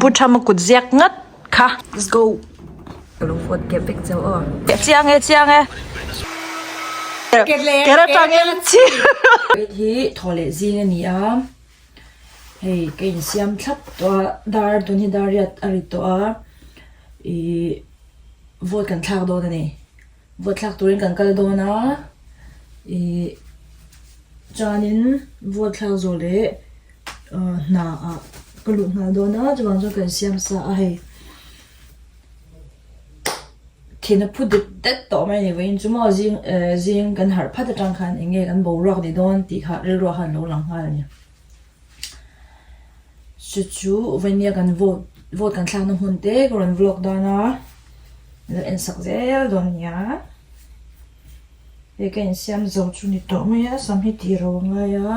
Pu Thama kut ziak ngat kha. Let's go. Ka lo vote kep vek chau aw. Chiang e chiang e. Ker atangin chi. Hei hi thaw leh zing a ni a, hei ka insiam thlap tawh a, dar tun hi dar riat a ri tawh a, ih vote kan thlak dawn a ni. Vote thlak turin kan kal dawn a, ih chuanin vote thlak zawh leh hna ah ka luh nghal dawn a chuvang chuan kan siam sa a hei thin a phu det det tawh mai a ni vawiin chu maw zing eh zing kan harh phat atang khan eng nge kan boruak ni dawn tih kha rilru ah khan a lo lang nghal a ni chu chu vawinia kan vote vote kan thlakna hmun te ka rawn vlog dawn a lo en sak zel dawn a nia. Hei ka insiam zo chu ni tawh mai a sam hi tih ro a ngai a.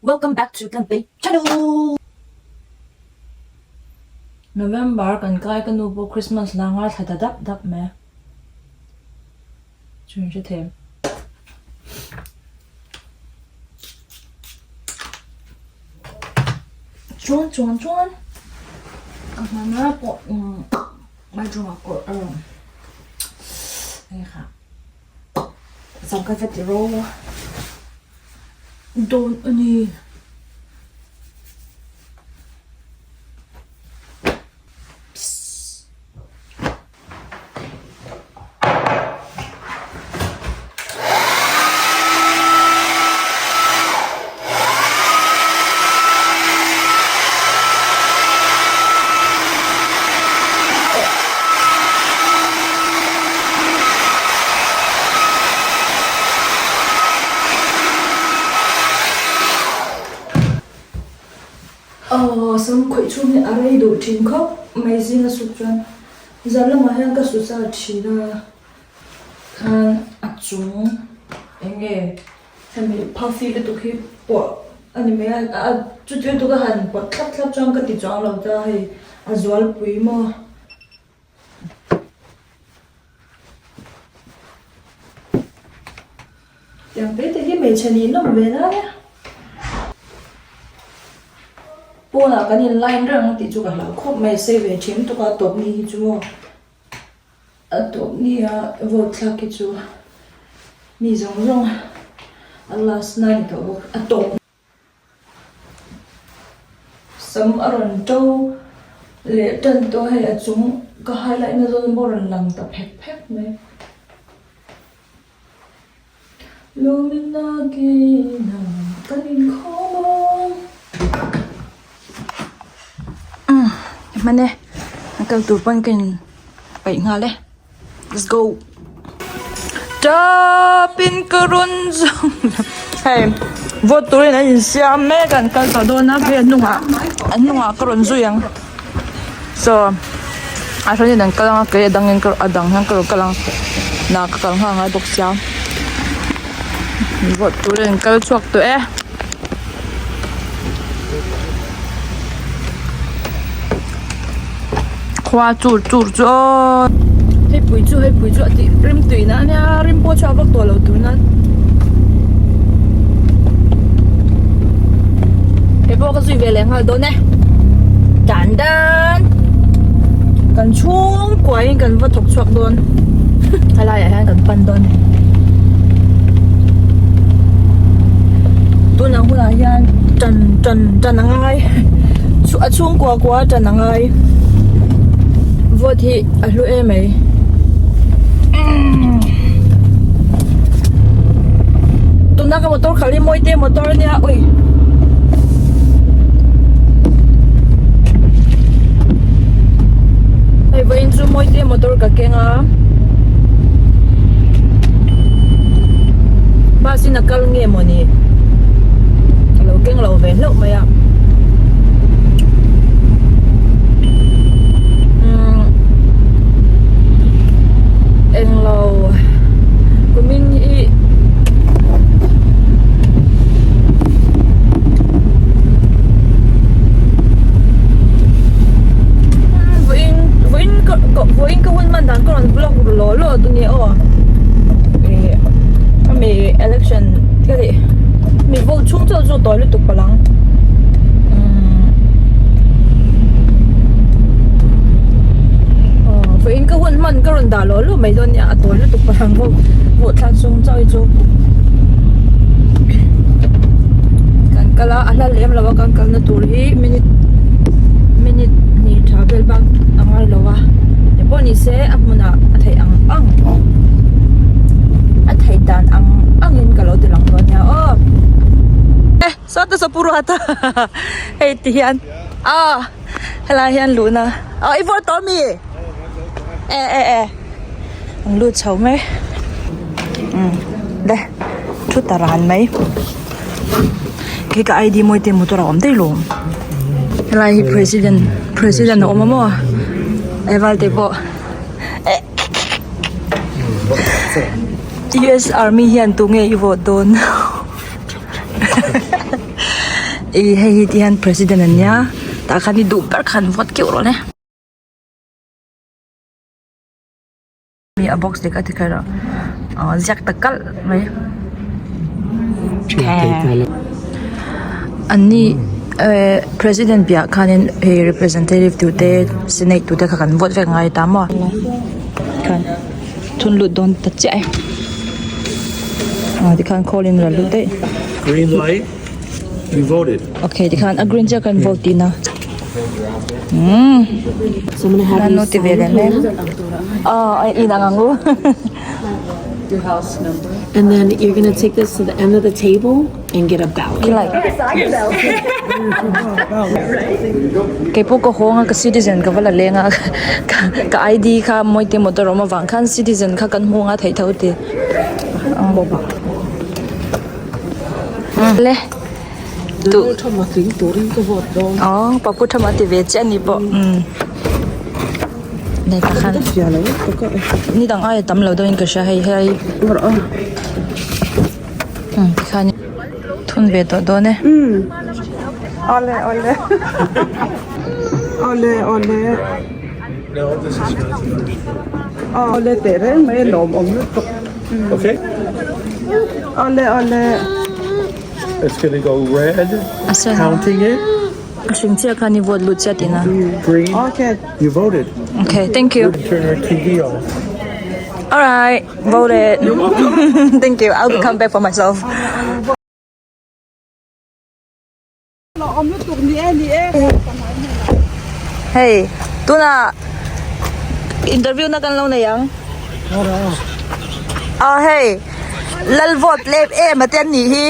Welcome back to Tlangpei channel. November kan kai ka nu pawh Christmas la ngaithla ta dap dap mai a. Chu in hre thei em? Chuan chuan chuan ka hmana pawh umm bathroom ah kawr a rawn hei kha sam ka va ti ro dawn a ni. Aw sam khawih chhung hi a rei duh thin khawp mai zinga suk chuan. Zan lamah hian ka su char thin a, khan a chung eng nge hemi puffy lutuk hi pawh a ni mai a, a chuti lutuk a han pawt thlap thlap chuan ka ti chuang lo ta hei a zualpui maw. Tiang te te hi hmeichhe nih nawm ve nan a pawnah kan in line reng ang tih chu ka hlau khawp mai sei ve thin lutuk a tawp ni hi chu maw a tawp ni a vote thlak hi chu mi zawng zawng a last na ni tawh bawk a tawp. Sam a rawn to leh tan tawh a hei a chung ka highlight na zawn pawh a rawn lang ta phek phek mai. Kan inkhawm a. Umm hman e a kal tur pawn ka in peih nghal e. Let's go. Tapin ka rawn zawng hei vote turin an insiam mek a an kal tawh dawn a hei a hnungah a hnungah ka rawn zui ang so a hranin an kal ang a kei a dangin ka a dang hian ka rawn kal ang hna ka kal nghal ngai bawk sia vote turin an kal chhuak tawh e. Khua chur chur chu aw hei pui chu hei pui chu a tih rim tui na ania rim pawh chhuak vak tawh lo tur nan hei pawh ka zui ve leh nghal dawn e dan dan kan chhungkua in kan va thawk chhuak dawn helai ah hian kan pan dawn tunah hunah hian tan tan tan a ngai a chhungkua kua tan a ngai vote hi a hlu em mai tuna ka motor khalh hi mawi te motor ania ui hei vawiin chu mawi te motor ka keng a bus in a kal nge mawni a lo keng lo ve hlauh mai a umm englo kumin hi vawiin vawiin ka vawiin ka hun man dan. hun hman ka rawn dah lawh lawh mai dawn nia a tawi lutuk pahrang vote vote thlak chhung chauh hi chu kan kal a a hla lem lo a kan kalna tur hi minute minute hnih tha vel bak a ngai lo a eng pawh ni se a hmunah a theih ang ang a theih dan ang ang in ka lo ti lang dawn nia aw e sawta saw pu ruata hei ti hian aw helai hian luhna aw i vote tawh ami e e e an lut chho mai umm le thu ta ran mai khi ka ID mawi te motor a awm daih lo helai hi president president a awm a maw eval te pawh eh U_S army hian tunge i vote dawn ih hei hi ti hian president an nia tah khan i duh ber khan vote keuh rawh le. Mi a box leh ka ti kher a aw ziak ta kalh mai an ni eh president piah khanin hei representative tur te senate tur te kha kan vote vek a ngai ta maw khan thun lut dawn ta chiah e aw tikhan call in rawn lut daih. Green light you voted. Okay tikhan a green chiah kan vote tihna. Umm Nanu ti ve leh mek aw a in ang ang u. And then you're gonna take this to the end of the table and get a ballot. Kei pawh ka hawng a ka citizen ka va la leng a ka ID kha mawite motor awm avang khan citizen kha kan hmu anga theih tho ti. Le. Tu thama tling turin ka vote dawn. Aw papu thama ti ve chiah ani pawh umm nei takhan ni dang aia tam lo deuhin ka hria hei hei umm tikhan thun ve tawh dawn e. Awle awle awle awle awle teh reng mai a lawmawm lutuk. Okay. Awle awle. It's gonna go red, counting it. A hring chiah khan i vote lut chiah tihna. Green, Okay. you voted. Okay, thank you. Turn your TV off. Alright, voted. Thank you. I'll come back for myself. Hei, tunah interview na kan lo nei ang. Aw hei, lal vote lep em a te an nih hi.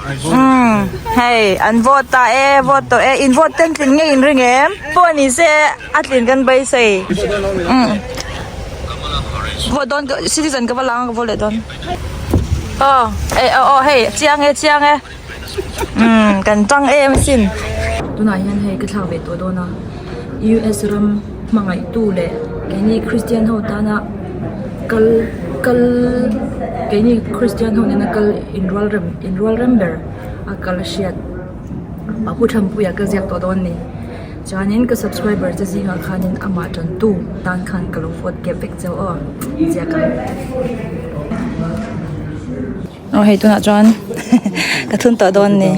Umm, hei an vote ta e, vote tawh e, in vote ten tlin ngei in ring em? Pawh ni se a tlin kan beisei. Umm, vote dawn citizen ka va lang a ka vote leh dawn. Aw, eh aw aw hei chiang e chiang e. Umm kan tang em asin. Tunah hian hei ka thlak ve tawh dawn a US ram hmangaihtu leh keini Christian ho tana kal kal keini Christian ho nena kal inrual rem inrual rem ber a kal a hriat a pu Thanpuia ka ziak tawh dawn a ni chuanin ka subscriber te zingah khanin amah tantu tan khan ka lo vote kep vek chauh aw ziak ang. Aw hei tunah chuan ka thun tawh dawn ni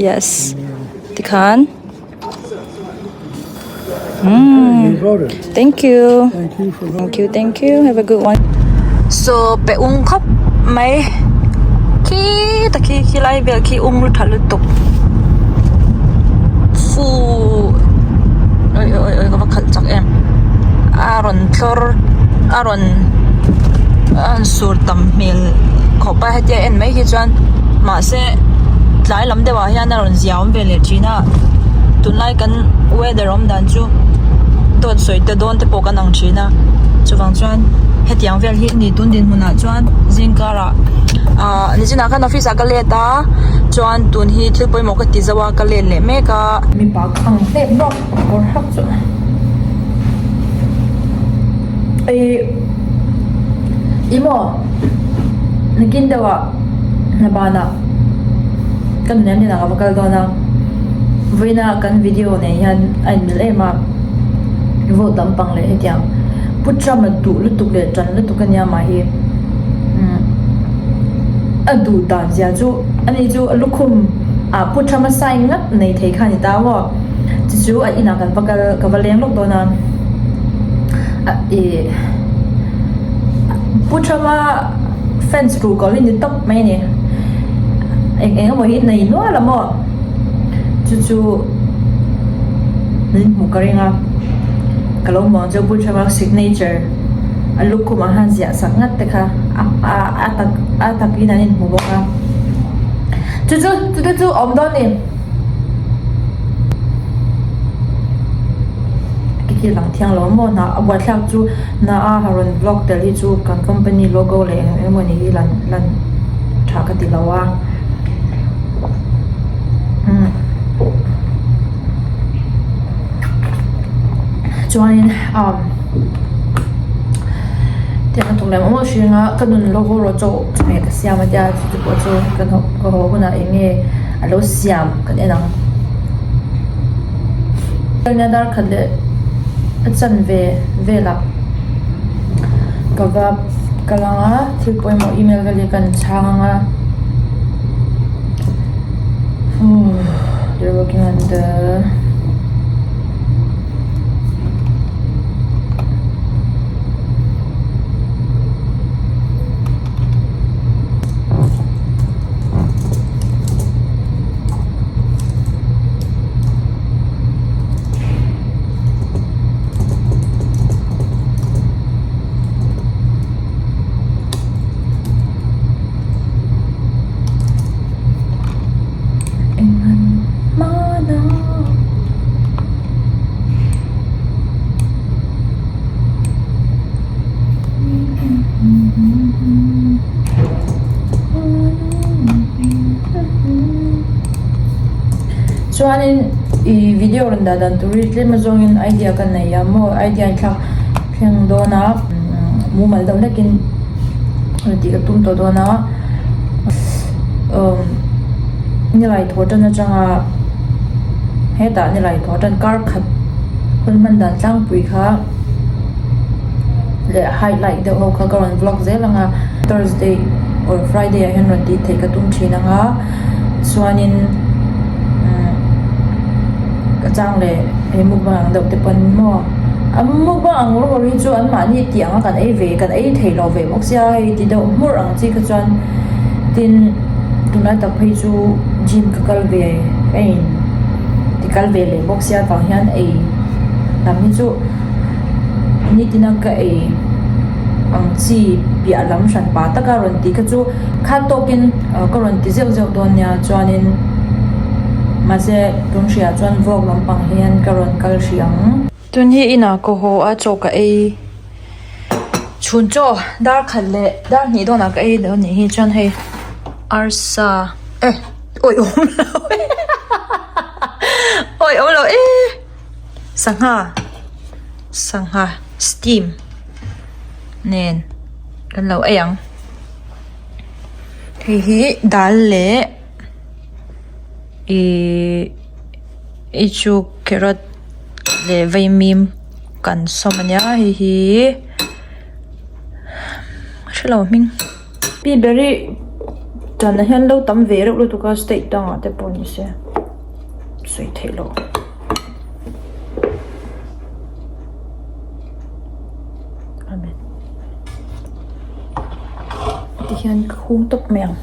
yes tikhan umm thank you thank you thank you have a good one so pe ung khawp mai khi tak khi khilai vel khi ung lu tha lutuk fu oi oi oi ka va khalh chak em a rawn thlawr a rawn a rawn sur tam hmel khawp a hetia en mai hi chuan mahse tlai lam deuh ah hian a rawn zia awm ve leh thin a tunlai kan weather awm dan chu dawt sawi te dawn te pawh kan ang thin a chuvang chuan hetiang vel hi a ni tun dinhmun ah chuan zing karah ahh nichinah khan office ah ka let a chuan tun hi thil pawimawh ka ti zo a ka let leh mek a. Mipa ka ang hlep bawk kawr hak chu ih ih maw nakin deuh ah hna banah ka nunel hnenah ka va kal dawn a vawiina kan video nen hian a inmil em a vote lampang leh hetiang pu Trump a duh lutuk leh tan lutuk ania mah hi umm a duh dan zia chu ani chu a lukhum ah pu Trump a sign ngat nei thei kha a ni ta maw chu chu a inah kan va kal ka va leng lawk dawn a a ih. Pu Trump-a fans ruh kawlh hi ni tawp mai a ni. Eng eng emaw hi nei nual a maw? Chu chu min hmuh ka ring a, ka lo hmu ang chu Pu Trump-a signature a lukhumah khan ziah sak ngat te kha a a tak a takin an inhmu bawk a. Chu chu chute chu awm dawn ni. Kiki lang thiang lo maw hna a buaithlak chu hna a ha rawn vlog tel hi chu kan company logo leh eng eng emawni hi lan lan tha ka ti lo a umm chuanin umm tiang a tuk lem awm hring a ka nun logo rawh chaw chawhmeh ka siam a tia chu pawh chu ka haw hunah eng nge a lo siam kan en ang. Nia dar khat leh a chanve velah ka va kal ang a thil pawimawh email vel hi kan chhang ang a they're working on the Chuanin ih video rawn dah dan tur hi tlem azawngin idea ka nei a maw idea in thlak thleng dawn a mumal deuh hlekin rawn tih ka tum tawh dawn a umm nilai thaw tan atanga hetah nilai thaw tan kar khat hun hman dan tlangpui kha leh highlight deuh ho kha ka rawn vlog zel ang a Thursday or Friday ah hian rawn tih theih ka tum thin ang a chuanin umm ka chang leh he mukbang ang deuh te pawn maw a mukbang ang rawh hi chu an mahni tih ang a kan ei ve kan ei thei lo ve bawk sia hei ti deuh hmur ang chi kha chuan tin tunlai tak phei chu gym ka kal ve ka in ti kal ve leh bawk sia vang hian ei lam hi chu nitina ka ei ang chi piah lam hran pa taka rawn tih kha chu khat tawkin ka rawn ti zeuh zeuh dawn nia chuanin mahse tun hriat chuan vlog lampang hian ka rawn kal hrih ang. Tun hi inah ka haw a chaw ka ei chhun chaw dar khat leh dar hnih dawnah ka ei dawn nih hi chuan hei arsa eh awi awm lo awi awm lo e sangha sangha steam nen kan lo ei ang hei hi dal leh ihh hei chu carrot leh vaimim kan sawm a nia hei hi hrelo hming pi ber hi tanah hian lo tam ve reuh lutuk a state dangah te pawh ni se sawi theih loh. Tihian ka hung tawp mai ang.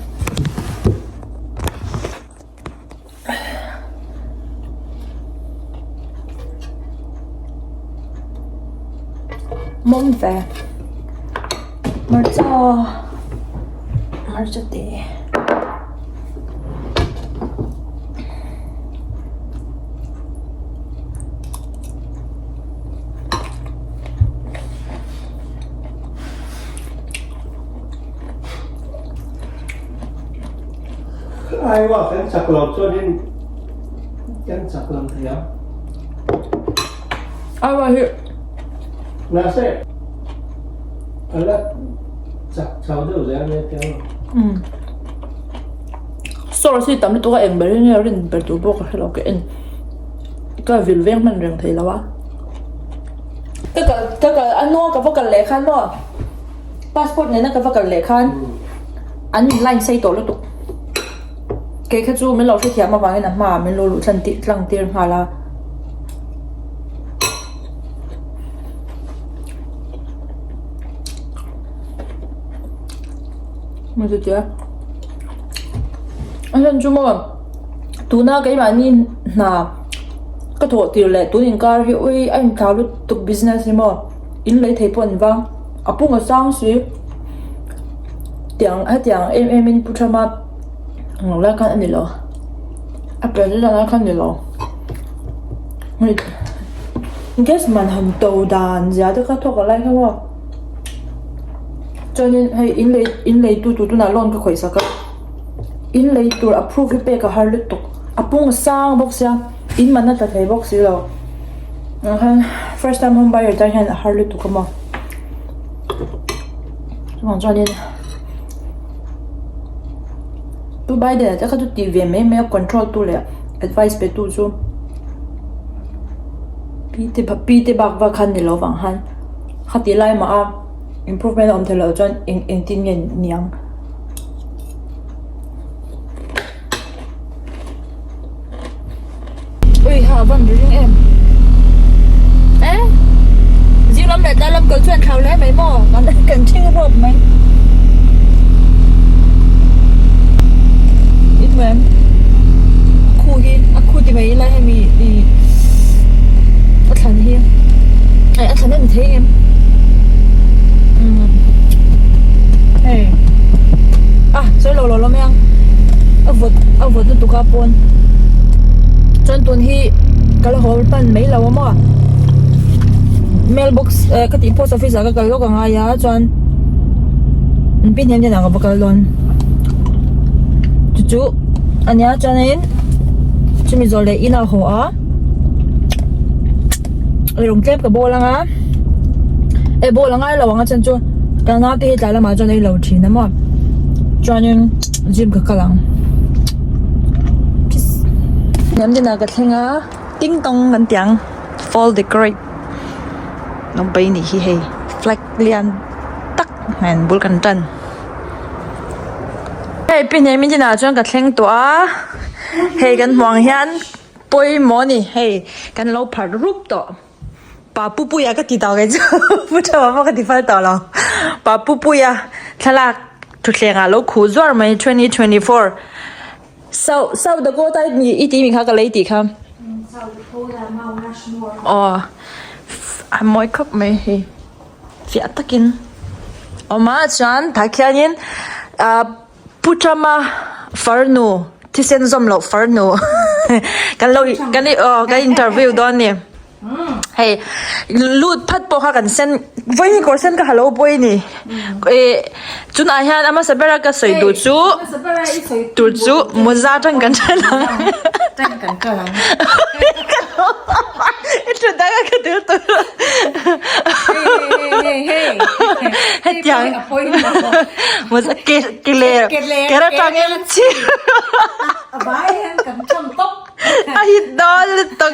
Mawm ve hmarcha hmarcha te. Aiwa kan chak lo chuanin kan chak lo thei ang. Aiwa hi. Mahse a la chak chho deuh zel mai tia. Umm. Source hi tam lutuk a eng ber hi nge rin ber tur pawh ka hre lo ka en ka vil veng hman reng thei lo a. Ka kal ka kal a hnunga ka va kal leh khan maw passport nena ka va kal leh khan an in line sei tawh lutuk kei kha chu min lo hrethiam avangin a hmaah min lo luh thlan tih tlang tir nghal a. Maw chutia a hlan chu maw tuna keimahni hna ka thawh tir leh tun inkar hi ui a inthlau lutuk business hi maw in lei thei pawh an vang a pung a sang si tiang hetiang em em in pu Thama ang lo lai khan a ni lo a president lai khan a ni lo gas man han to dan zia te kha thawk a lai kha maw. Chuanin hei in lei in lei tu tur tunah loan ka khawih sak a in lei tur approve hi pek a har lutuk a pung a sang bawk sia in man a tla thei bawk si lo ah hian first time home buyer tan hian a har lutuk a maw chuvang chuanin Pu Biden a te kha chu tih ve mai mai a control tu leh advice pe tu chu pi te pi te bak vak khan ni lo vang han. Khati lai mah a improvement a awm theih loh chuan eng engtin nge niang. Ui ha van ri ring em e zing lam leh tlai lam kal chuan thlau hle mai maw kan kan thing rawp mai in hmu em a khu hi a khu ti mai ila hemi ih a thlan hi. A thlan a ni thei em umm hei a sawi lo lo lo mai ang a vawt a vawt lutuk a pawn chuan tun hi ka la haw pan mai lo a maw mail box eh ka tih post office ah ka kal lawk a ngai a chuan pi hnem hnenah ka va kal dawn chu chu ania chuanin chumi zawh leh inah haw a. Rawng tlem ka bawl anga e bawl a ngai lo ang a chhan chu ka naute hi tlai lamah chuan a ilo thin a maw chuanin gym ka kal ang peace hniam dinah ka thleng a ting tawng kan ti ang fall decorate lawmpui nih hi hei flag lian tak nen bul kan tan hei pi hniam dinah chuan ka thleng tawh a hei kan hmuh ang hian. Pawimawh a ni hei kan lo pharh rup tawh pa Pupuia ka ti tawh kei chu pu Thama pawh ka ti fal tawh lo pa Pupuia thlalak thutthleng ah lo khuh zuar mai 2024 South South Dakota i tih mi kha ka lei tih kha aw a mawi khawp mai hei fiah takin awm a chuan tah khianin ah. Pu Trump-a farnu, thisen zawm loh farnu kan lo kan aw kan interview dawn a ni. Hei lut phat pawh kha kan sen vawiin kawr sen ka ha lo pawi a ni. Ih tunah hian a hmasa bera ka sawi duh chu tur chu mawza atang kan then ang. I thut dang a ka tel tawh. Hetiang ke ke ler ke atangin a hit dawn lutuk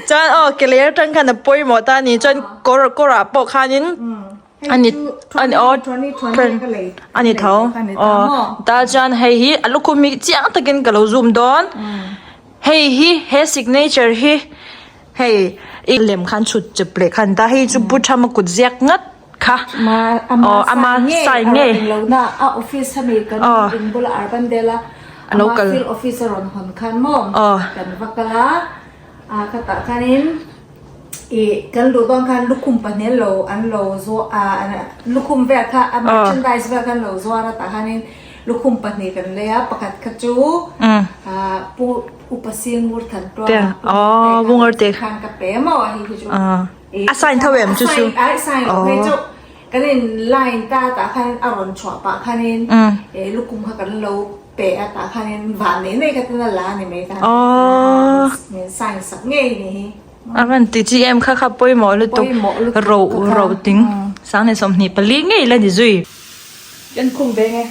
chuan aw ke ler atang khan a pawimawh ta a ni chuan kawr kawrah pawh khanin ani ani aw a ni tho aw tah chuan hei hi a lukhum hi chiang takin ka lo zoom dawn hei hi he signature hi. Hei i lem khan chhut chep leh khan ta hei chu Pu Thama kut ziak ngat kha aw ama sign ngei aw a lo kal aw Upa Singur than tuah Te oh bungar te khan ka pe maw a hei hi chu a sign tho em chu chu a sign lo hei chu kan in line ta tah khan a rawn chhuah pah khanin e lukhum kha kan lo pe a tah khanin van nei nei kha ten a la ni mai ta oh min sign sak ngei ni hi a van ti chi em kha kha pawimawh lutuk ro ro ting sang ni 24 ngei la ni zui kan khum ve nge